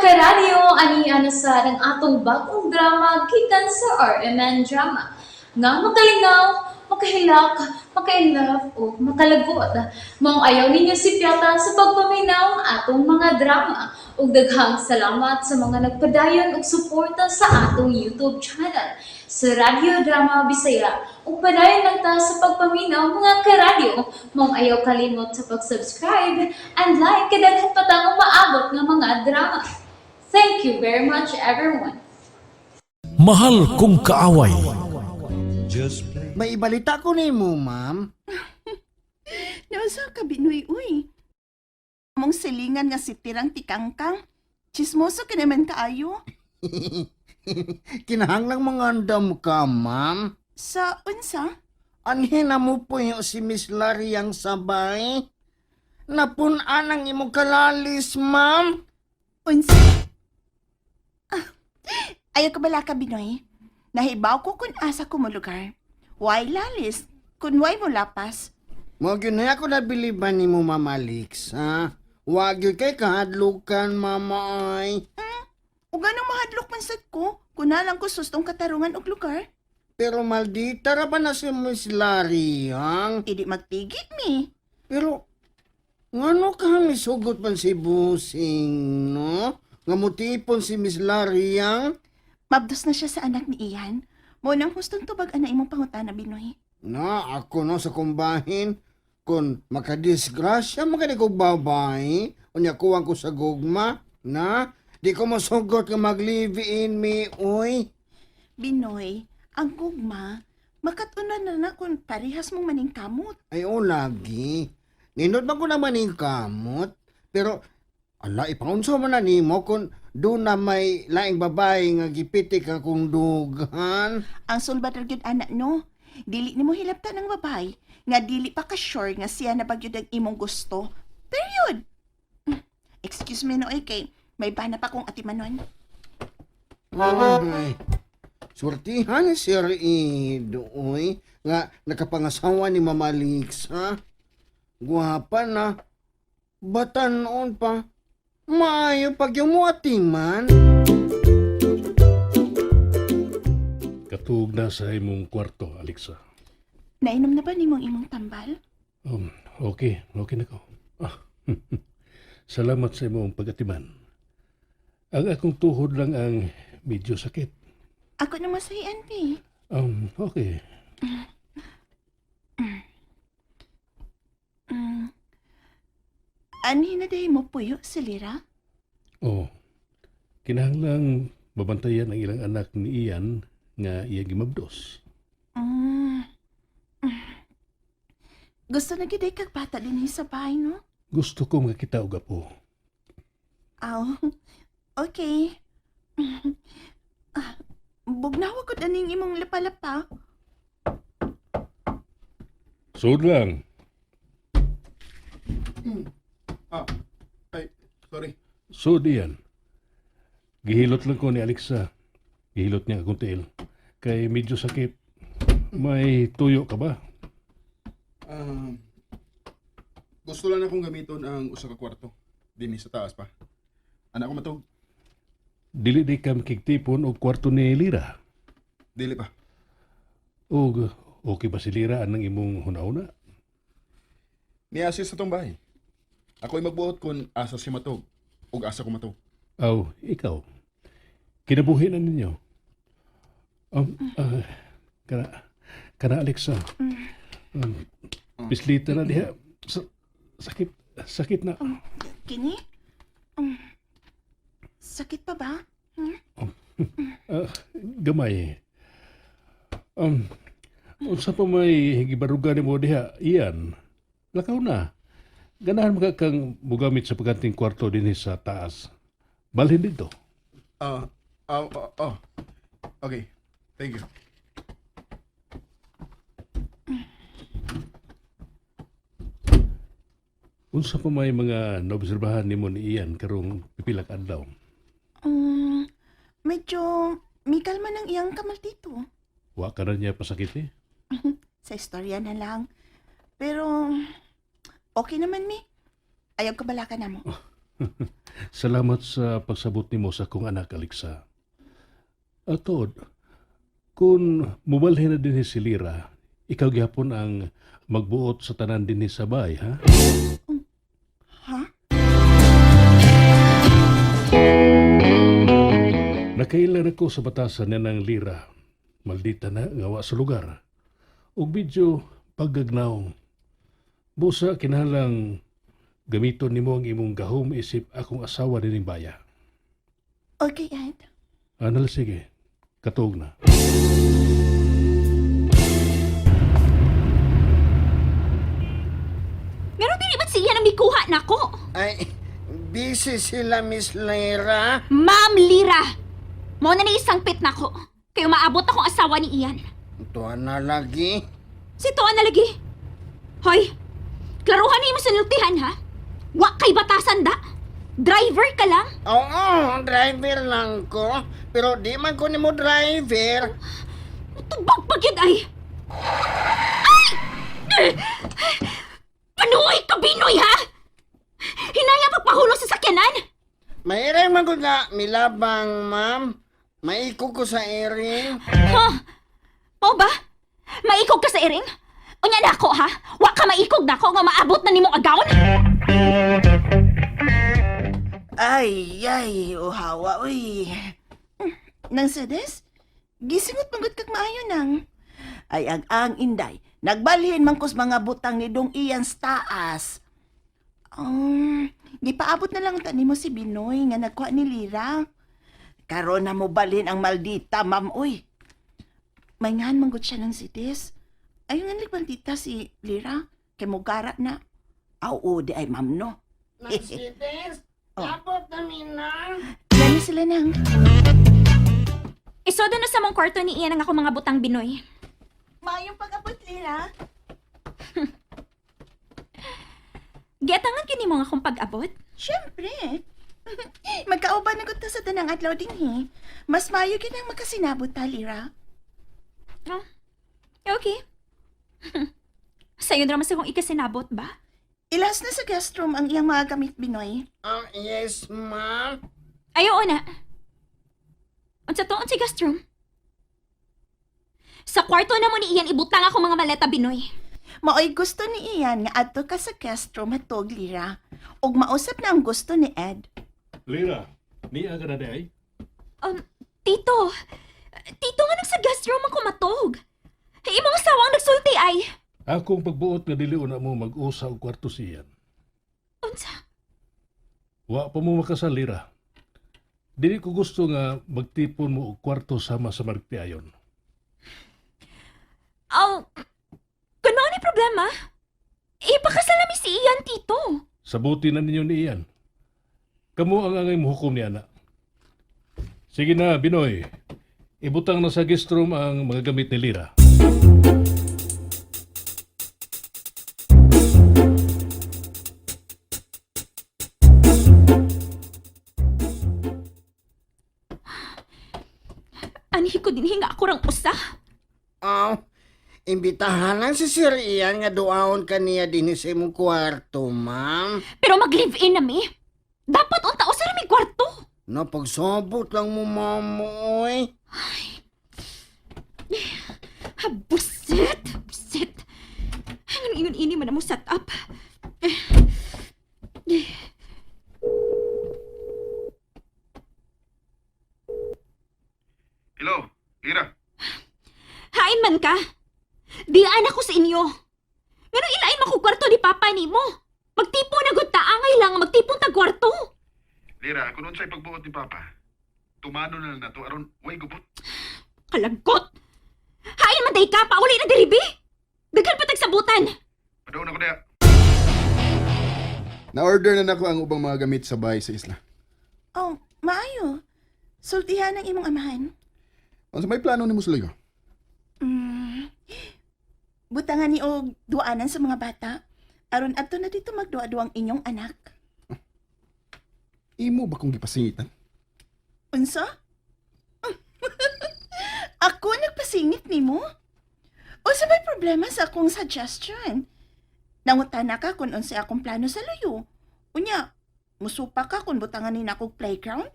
Karadyo, ani na sa ang atong bagong drama gikan sa RMN Drama nga makalingaw, makahilak, maka-inlove o makalagot. Maong ayaw ninyo sipyata sa pagpaminaw ang atong mga drama. Ug daghang salamat sa mga nagpadayon og suporta sa atong YouTube channel sa Radyo Drama Bisaya. Ug padayon lang ta sa pagpaminaw, mga karadyo. Maong ayaw kalimot sa pag-subscribe and like kay daghan pa tang umaabot nga mga drama. Thank you very much, everyone. Mahal Kong Kaaway. May ibalita ko nimo, ma'am. Nasa ka, Binoy, uy. Mong silingan nga si Tirang Tikangkang. Chismoso ka naman kaayo. Kinahanglang mga andam ka, ma'am. Sa unsa? Anhin na mo po yung si Miss Larry ang sabay. Napun-an ang imong kalalis, ma'am. Unsa? Ah, ayaw ka bala ka, Binoy. Nahibaw ko kung asa ko mo lugar. Why lalis? Kung why mo lapas? Mo gyud na ako nabiliban nimo, Ma'am Alex, ha? Wag gyud kay kahadlukan, mama ay. O ganong mahadlok man sad ko, kunalang ko sustong katarungan og lugar. Pero maldita ra ba na si Miss Larry, ang? Idi magtigit mi. Pero ngano ka misugot man si Busing, no? Nga mutipon si Miss Larry, ang? Mabdos na siya sa anak ni Ian. Mo nang hustong tubag ana imong pangutana, Binoy. Na, ako no sa kumbahin. Kung makadisgrasya, makani ko babay. Unya kuwang ko sa gugma. Na, di ko masugot nga mag-live-in mi, uy. Binoy, ang gugma, makatunan na na kung parehas mong maningkamot. Ay, o lagi. Nindot man ko naman yung kamot. Pero, ala, ipaunso man na nimo kung doon na may laing babae nga gipitik akong dugan. Ang sulbad ra gyud ana no. Dili nimo hilabtan ang babae nga dili pa ka sure nga siya na ba gyud ang imong gusto. Period. Excuse me no, eh, kay may bana pa kong atimanon. Ay, surtihan ni Sir Ido, uy, nga nakapangasawa ni Mama Lixa. Gwapa na. Batanon pa. Maayo pag yung mo atiman. Katug na sa imong kwarto, Alexa. Nainom na ba nimong imong tambal? Okay, okay na ko. Ah, salamat sa imong pagatiman. Ang akong tuhod lang ang medyo sakit. Ako na masahian, pi. Okay. Anhi na dahi mo puyo si Lira? Oh, kinahanglang babantayan ang ilang anak ni Ian nga iyang gimabdos. Gusto na gyud ay kag bata dinhi sa bahay, no? Gusto ko makita og apo. Aw, okay. Ah, bugnawa ko aning imong lapalapa. Sud lang. Ah, ay, sorry. Sud, Ian. Gihilot lang ko ni Alexa. Gihilot niya akong tiil. Kay medyo sakit. May tuyo ka ba? Gusto lang akong gamiton ang usa ka kwarto. Dinhi sa taas pa. Anak ko matug. Dili di ka makigtipon og kwarto ni Lira. Dili pa. Og okay ba si Lira anang imong hunahuna? Niya siya sa tong bahay. Ako'y magbuot kung asa siya matug ug asa ko matug. Aw, ikaw. Kinabuhi na ninyo. Kana, kana Alexa. Pislita na diha. Sakit, sakit na. Kini? Sakit pa ba? Ah, gamay. Unsa pa may gibaruga nimo diha, Ian? Lakaw na. Ganahan mo ka kang mugamit sa paganting kwarto dinhi sa taas. Balhin dito. Ah, ah, ah, oh. Okay. Thank you. Unsa pa may mga naobserbahan nimo ni Ian karong pipila ka adlaw? Medyo may kalma ng iyang kamal dito. Wa ka na niya pasakit eh. Sa istorya na lang. Pero okay naman mi. Ayaw ka bala ka na mo. Salamat sa pagsabot nimo sa akong anak, Alexa. Atod, kung mubalhin na dinhi si Lira, ikaw gihapon ang magbuot sa tanan dinhi sa bay, ha? Ha? Nakailan ako sa batasan niya ng Lira. Maldita na nga wa sa lugar. Ug medyo paggagnaong. Busa kinahanglang gamiton nimo ang imong gahom isip akong asawa dining baya. Okay, Ed. Anal sige, katuog na. Meron din iba't siya na mikuha nako. Ay, busy sila, Miss Lyra. Ma'am Lira, mo na ni isang pit nako. Kayo maabot akong asawa ni Ian. Ito na lagi. Si Toa na lagi. Hoy, klaruhan ni mo sa nultihan ha. Wa kay batasan da. Driver ka lang. Oo, driver lang ko. Pero di man ko nimo driver. Tubag pag yun ay. Ay! Panuoy ka, Binoy, ha? Hinaya pagpahulong sa sakyanan. Mairang man ko nga milabang, ma'am. Maiko ko sa iring. Ha? Mao ba? Maikog ka sa iring? Unya na ako, ha? Wa ka maikog na ako nga maabot na nimong agawon? Ay, ay, uhawa, uy. Nang sedes, gisingot manggod kag maayo nang. Ay, ag-ang inday, nagbalhin man kus mga butang ni Dong Ian sa taas. Gipaabot na lang tani mo si Binoy nga nagkuha ni Lira. Karon na mo balhin ang maldita, ma'am, uy. May ngahan manggod siya ng sitis. Ayun nga maldita si Lira, kay mugara na. Aw, o, di ay ma'am, no. Mercedes, abot na minang. Yan na sila nang. Isoda na sa mong kwarto ni Ian ang ako mga butang Binoy. Maayong pag-abot, Lira. Giatangan kini mo nga akong pag-abot? Siyempre. Magkauban na gud ta sa tanang adlaw dinhi. Mas maayo gyud ang magkasinabot ta, Lira. Oh, okay. Sa'yo naman sa kong ikasinabot ba? Ilas na sa guest room ang iyang mga gamit, Binoy. Oh, yes, ma'am. Ayo na. Unsa to unsa guest room? Sa kwarto na mo ni Ian ibutang ako mga maleta Binoy. Maoy gusto ni Ian nga adto ka sa guest room hatog, Lira. Ug mausap na ang gusto ni Ed. Lira, niya ka na di ay? Tito, Tito nga nagsa guest room ang kumatog. Imong asawa ang nagsulti ay. Akong pagbuot nga dili una mo mag-usa og kwarto siyan. Unsa? Wa pa mo makasal, Lira. Dili ko gusto nga magtipon mo og kwarto sama sa marigtiayon. Aw, kun mao ni problema, ipakasalami si Ian, Tito. Sabuti na ninyo ni Ian. Kamu ang angay muhukom ni ana. Sige na, Binoy. Ibutang na sa guest room ang mga gamit ni Lira. Anhi ko dinhi nga ako rang usa. Oh, imbitahan lang si Sir Ian nga duaon kaniya din sa imong kwarto, ma'am. Pero mag-live-in na mi. Dapat unta usa ra mi kwarto. No, pagsabot lang mo, ma'am, oy. Ha, busit! Busit! Anong ingon ini man mo set up? Hello, Lira. Hain man ka. Dian ako sa inyo. Ngano ilain man ko kwarto ni Papa nimo? Magtipo na gud ta angay lang magtipon ta kwarto. Lira, kung unsay pagbuot ni Papa, tumano na lang nato aron way gubot. Kalagot. Hain man day ka pauli na diri bi. Daghan pa tag sabutan. Padaon ako diha. Na-order na nako ang ubang mga gamit sa bahay sa isla. Oh, maayo. Sultihan ang imong amahan. Unsa may plano nimo sa luyo? Butangan ni og duanan sa mga bata. Aron adto na dito magduwa-duwang inyong anak. Imo ba kong gipasingitan? Unsa? Ako nagpasingit nimo? Unsa may problema sa akong suggestion? Nangutana ka kung unsa akong plano sa luyo. Unya, Musupa ka kung butangan ni nakog playground?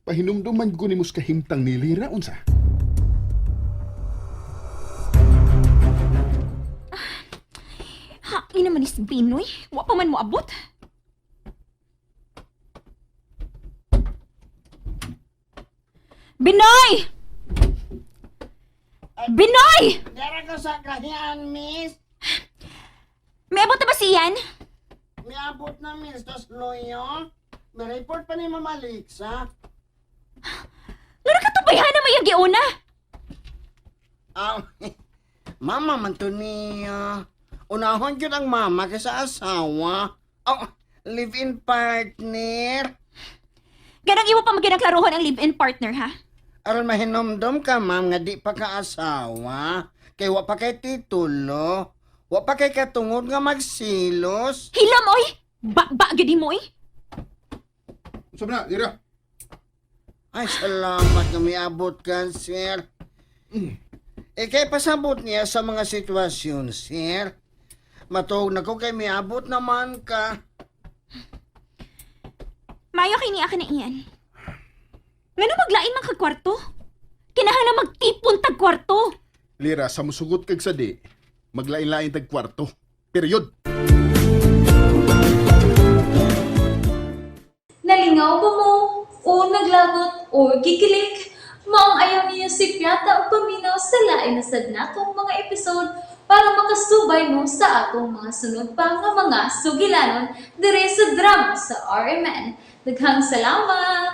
Pahinumduman ko ni mo sa kahimtang ni Lira unsa. Hain naman is Binoy. Wa pa man mo abot. Binoy! Binoy! Dara ko sa kahiyan, miss. May abot na ba si Ian? Miabot na, miss. Tos loyo. May report pa ni Mama Lixa. Ngano ka tubayhan na may giuna? Ah, mama man to niya. Unahon yun ang mama kaysa asawa. Oh, live-in partner. Ganang imo pa maginagklarohon ang live-in partner, ha? Aron mahinomdom ka, ma'am, nga di pa ka asawa. Kay wa pa kay titulo. Wa pa kay katungod nga magsilos. Hilam, oy! Ba-ba, gid mo, oy! Unsa man na, Lira? Ay, salamat nga miabot ka, sir. E kay pasabot niya sa mga sitwasyon, sir. Matuog na ko kay miabot naman ka. Mayo kay niya ka na iyan. Ngano maglain man kag kwarto? Kinahanglan magtipon tag kwarto. Lira, sa musugot kag sa di, maglain-lain tag kwarto. Period. Nalingaw ba mo? O naglagot o gikilig? Maong ayaw niyo si Piata o paminaw sa lain na sad natong mga episode para makasubay mo sa atong mga sunod pa nga mga sugilanon dire sa drama sa RMN. Daghang salamat!